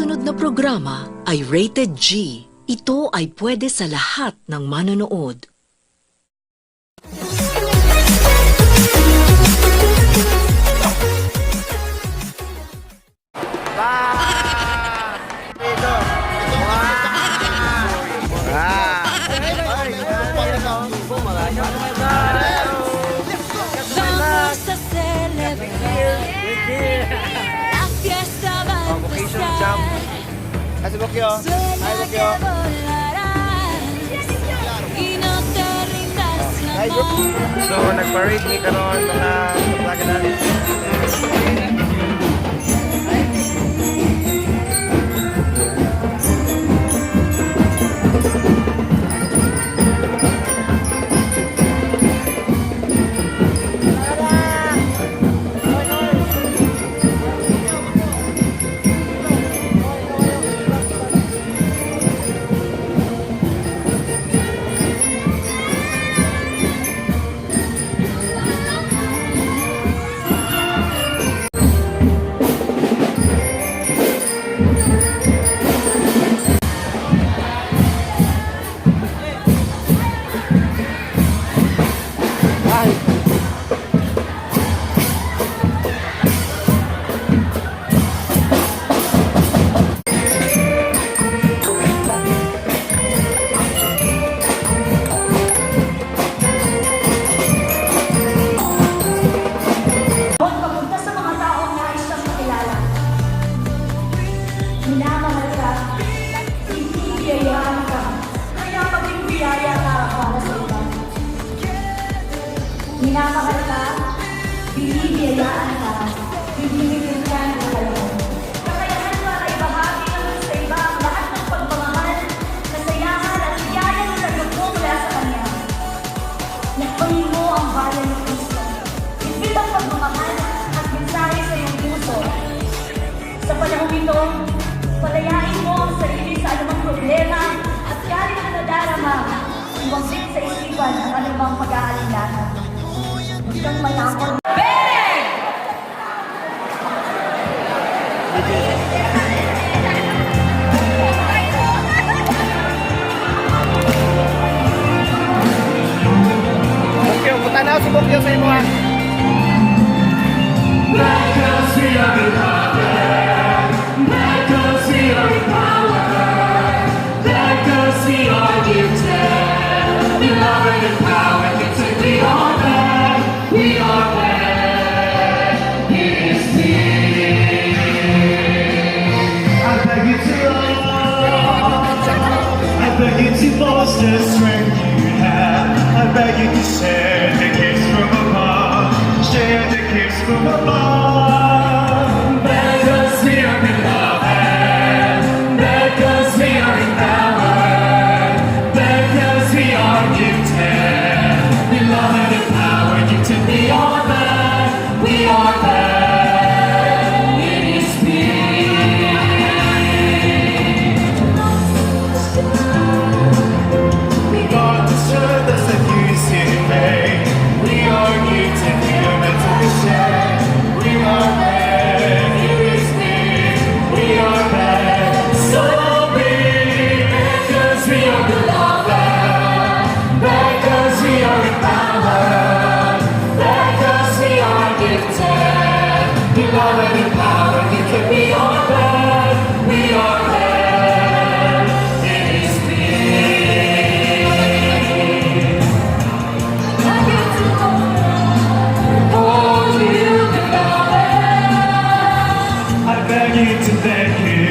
Susunod na programa ay rated G. Ito ay pwede sa lahat ng manonood. Vamos a celebrar. La fiesta va a empezar. Kasi Bokyo. Ay, Sueña Bokyo. Que volarás y no te rindas jamás. So, nag-parade ni karon mga kaplaga natin. Ay! Huwag papunta sa mga taong nais kang makilala. Minamahal ka, binibiyayaan ka, kaya maging biyaya ka para sa iba. Minamahal ka, binibiyayaan ka, binibigyan ka ng kakayahan. Kakayahan para ibahagi naman sa iba ang lahat ng pagmamahal, kasayahan at biyaya na tanggap mo mula sa Kanya. Lakbayin mo ang bayan ni Kristo. Bitbit ang pagmamahal at mensahe sa iyong puso. Sa panahong ito, palayain mo ang sarili sa anumang problema at galit na nadarama. Iwaglit sa isipan ang anumang pag-aalinlangan. Huwag kang matakot. Bang! Bokyo, mutanaw si Bokyo sa imo ha. I beg you to love. I beg you to boast the strength you have. I beg you to share the gifts from above. Share the gifts from above. Because we are beloved. Because we are empowered. Because we are gifted. Beloved, empowered, gifted. We are bad. We are bad. It is God deserve us if you see in vain. We are gifted, we are meant to be shared. We are bad, it is me. We are bad, so be because we are beloved, because we are empowered, because we are gifted. Beloved, empowered, gifted, we are bad, we are bad. It is me. I get to Oh, you beloved, I beg you to thank you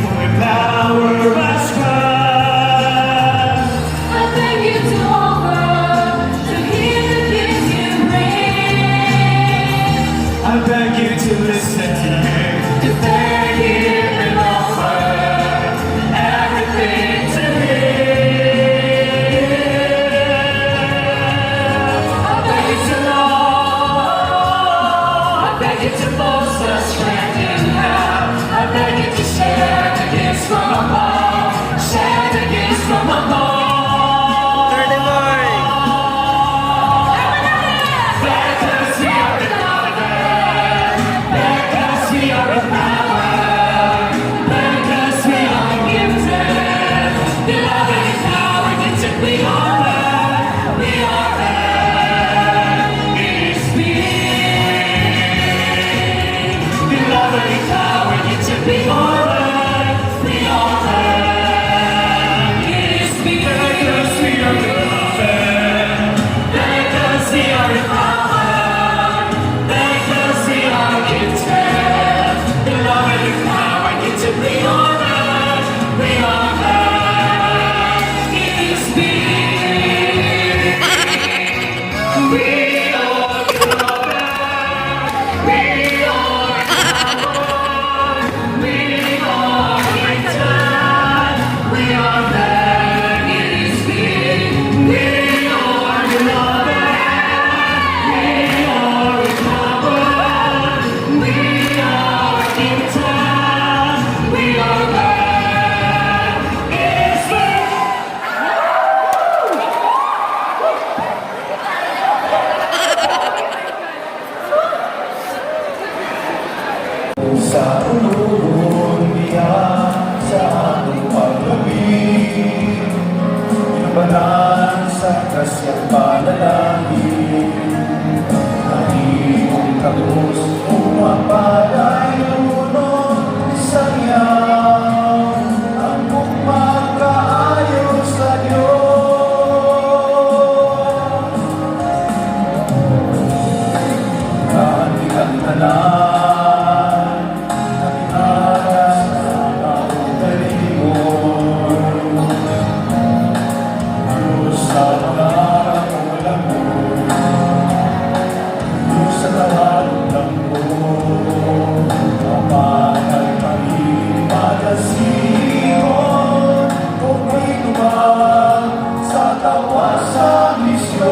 for the power of Christ. I beg you to offer to hear the gifts you bring. I beg you to listen to him, to thank him and offer everything to him. I beg you to love, I beg you to boast the strength you have. I beg you to share the gifts from above, share the gifts from above. Third boy! Because we are beloved, because we are empowered, because Sa ulon niya sa atong paglawig, inubanan sa kasyang panalangin. Ang krus umapadayunon isang yaw ang magkaayo sa Diyos. Kaantikan tanan, nakihara sa kaugalingon. Diyos sa mga kakulangon, Diyos sa tawag ng apan ay pagiging o ginuma sa tawas sa misyon.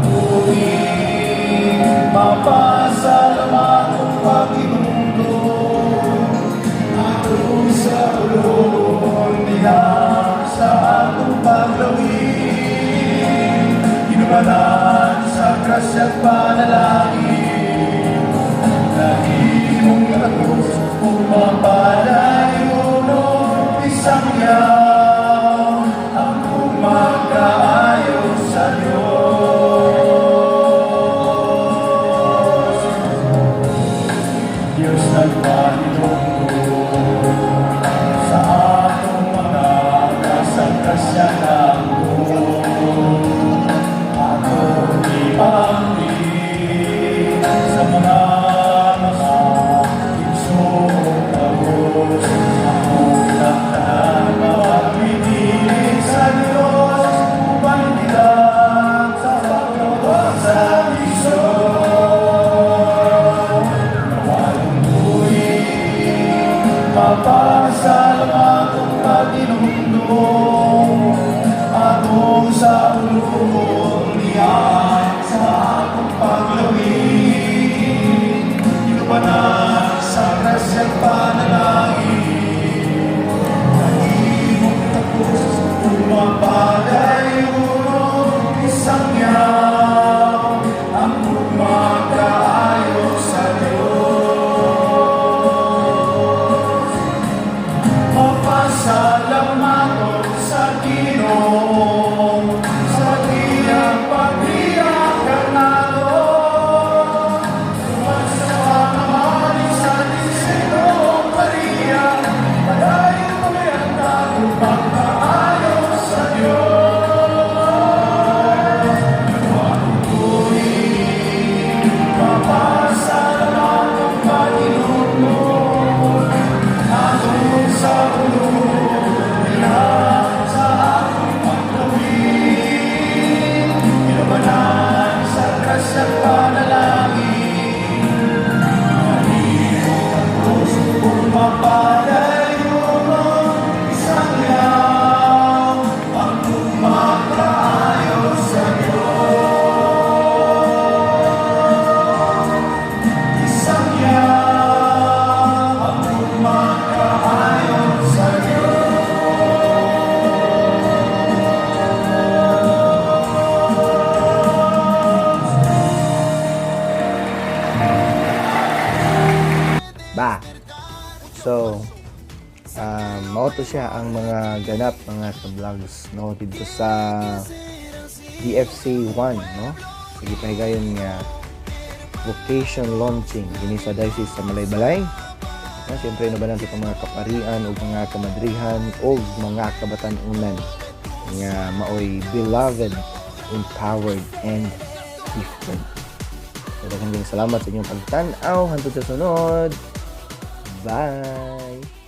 Tuwing mapasalamat ang Panginoon, atong sa ulon niya sa atong paglawig, inubanan sa grasya at panalangin. Nahimong krus umapadayunon isang yaw ang magkaayo sa Diyos. Diyos nagpahinungdom sa atong mga kasagkasyanan. Atong ipambi sa mga mga igsoon Diyos. Ang tanan mapagpili sa Diyos uban nila sa paggawa sa misyon. Mapasalamat ang Panginoon atong sa ulon niya sa atong paglawig, inubanan sa grasya at panalangin. Nahimong tapos umapadayunon isang yaw ang magkaayo sa Diyos. Mapasalamaton sa Ginoo sa iyang pagbiya kanato. Sa pamamani sa Ginoong Maria, padayon kami ang atong pagkaayo sa Diyos. Mapasalamat ang Panginoon atong sa ulon niya sa atong paglawig, inubanan sa grasya at panalangin. Krus umapadayunon isang yaw ang magkaayo sa Diyos. Isang yaw ang magkaayo sa Diyos. Ba. So, mao to siya ang mga ganap, mga ka-vlogs, no, dito sa DFC 1, no? Sige, pahigayon nga vocation launching dinhi sa Diocese sa Malaybalay. No, siyempre inuban nato ang mga kaparian o mga kamadrihan o mga kabatan-unan nga maoy beloved, empowered and gifted. So, daghang salamat sa inyong pagtan-aw. Hantod sa sunod. Bye!